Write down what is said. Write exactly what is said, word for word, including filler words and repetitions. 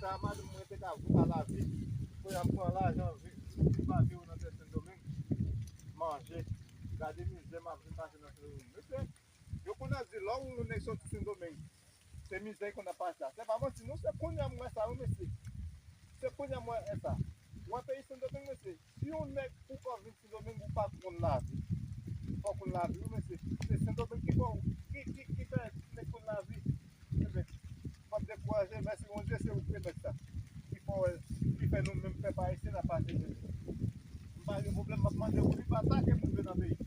Sa madanm mwen te ka vout a lavi. Kounye a m pran lajan, vi- vi- pa viv nan tè Sendomeng. Manje. Gade mizè m ap vin pase nan Sendomeng. Mesye, yo konn ap di lè yon nèg soti Sendomeng, se mizè li konn ap pase a. Se pa manti non, se kounye a m wè sa wi mesye. Se kounye a m wè sa. Ou wè peyi Sendomeng mesye, si yon nèg ou pa vin Sendomeng ou pa konn lavi. Fò w konn lavi wi mesye. Se Sendomeng ki fè ki ki ki fè nèg konn lavi. Ebyen, m ap dekouraje, mèsi Bondye, se ou ki remèt sa. Ki fè w wè, ki fè nou menm pèp ayisyen n ap pase mesye. M pa gen pwoblèm, m ap mande w li pa sa ke moun vin nan peyi.